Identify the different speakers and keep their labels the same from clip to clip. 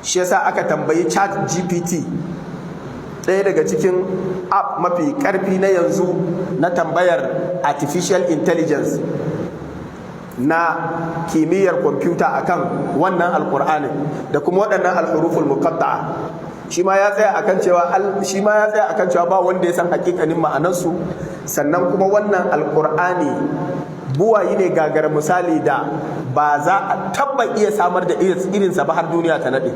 Speaker 1: Shi yasa aka tambayi Chat GPT, ɗaya daga cikin app mafi ƙarfi na yanzu na tambayar artificial intelligence, na kimiyyar kwamfuta, akan wannan Alƙur'anin da kuma waɗannan الحروف المقطعة. Shi ma ya tsaya akan cewa ba wanda ya san hakikanin ma'anarsu. Sannan kuma wannan Alƙur'ani buwayi ne, gagara misali, da ba za a taba iya samar da irinsa ba har duniya ta nade.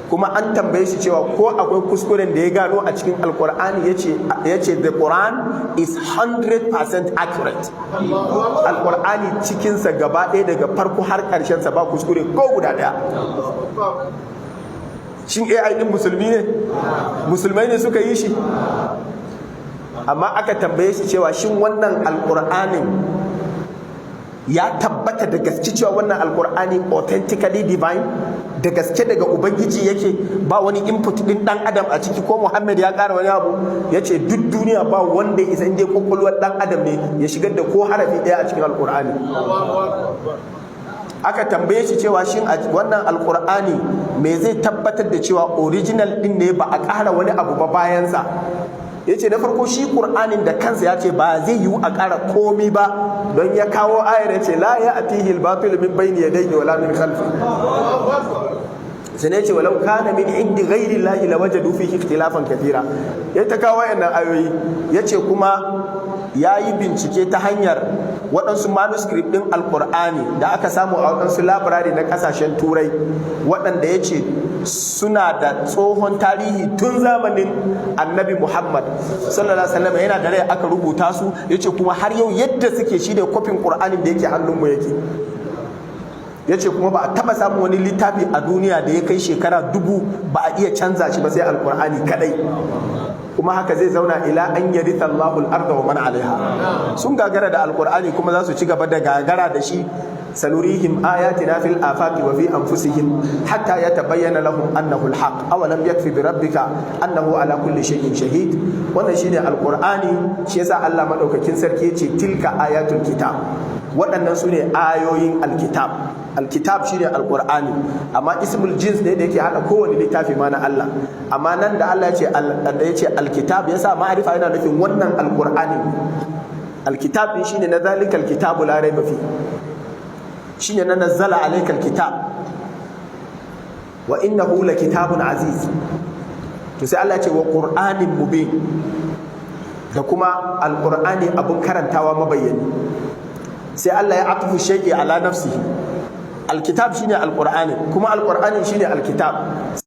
Speaker 1: Kuma an tambaye shi cewa ko akwai kuskuren da ya gano a cikin Alkur'ani, ya ce, "The Quran is 100% accurate." Alkur'ani cikinsa gaba ɗaya, daga farko har ƙarshensa, ba kuskure ko guda ɗaya. Shin AI ɗin musulmi ne? Musulmai ne suka yi shi. Amma aka tambaye shi cewa shin wannan Alkur'anin ya tabbata da gaske cewa wannan Alkur'ani authentically divine, da gaske daga Ubangiji yake, ba wani input din dan adam a ciki, ko Muhammad ya kara wani abu? Ya ce duk duniya ba wanda isa, inda kwakwalwar dan adam ne, ya shigar da ko harafi ɗaya a cikin Alkur'ani. Aka tambaye shi cewa shin wannan Alkur'ani me zai tabbatar da cewa original din ne, ba a ƙara wani abu ba bayansa? Ya ce na farko, shi Ƙur'anin da kansa ya ce ba zai yiwu a ƙara komi ba, don ya kawo ayar, ya ce لا يأتيه الباطل من بين يديه ولا من خلفه. Sai ya ce ولو كان من عند غير الله لوجدوا فيه اختلافا كثيرا. Ya ta kawo wayannan ayoyi. Ya ce kuma ya yi bincike ta hanyar waɗansu manuscript ɗin Alƙur'ani da aka samu a waɗansu labirari na ƙasashen Turai, waɗanda ya ce suna da tsohon tarihi, tun zamanin Annabi Muhammad صلى الله عليه وسلم yana da rai aka rubuta su. Ya ce kuma har yau yadda suke, shi ne kwafin Ƙur'anin da yake hannunmu yake. Ya ce kuma ba a taɓa samun wani littafi a duniya da ya kai shekara 1000 ba a iya canza shi ba sai Alƙur'ani kadai, kuma haka zai zauna إلى أن يرث الله الأرض ومن عليها. Sun gagara da Alqur'ani, kuma za su ci gaba da gagara da shi. سنريهم آياتنا في الآفاق وفي أنفسهم حتى يتبين لهم أنه الحق أولم يكف بربك أنه على كل شيء شهيد. Wannan shine Alqur'ani. Shi yasa Allah madaukakin sarki yace تلك آيات الكتاب, waɗannan su ne ayoyin الكتاب. الكتاب shine Alqur'ani, amma اسم الجنس ne da yake hada kowane littafi ma na Allah. Amma nan da Allah ya ce da yace الكتاب, yasa ma'arifa, yana nufin wannan Alqur'ani. الكتاب din shine na ذلك الكتاب لا ريب فيه, shine na نزل عليك الكتاب وإنه لكتاب عزيز. To sai Allah ya ce وقرآن مبين, da kuma Alqur'ani abun karantawa mabayyani. Sai Allah ya عطف الشيء على نفسه. الكتاب shine Alqur'ani, kuma Alqur'ani shine الكتاب.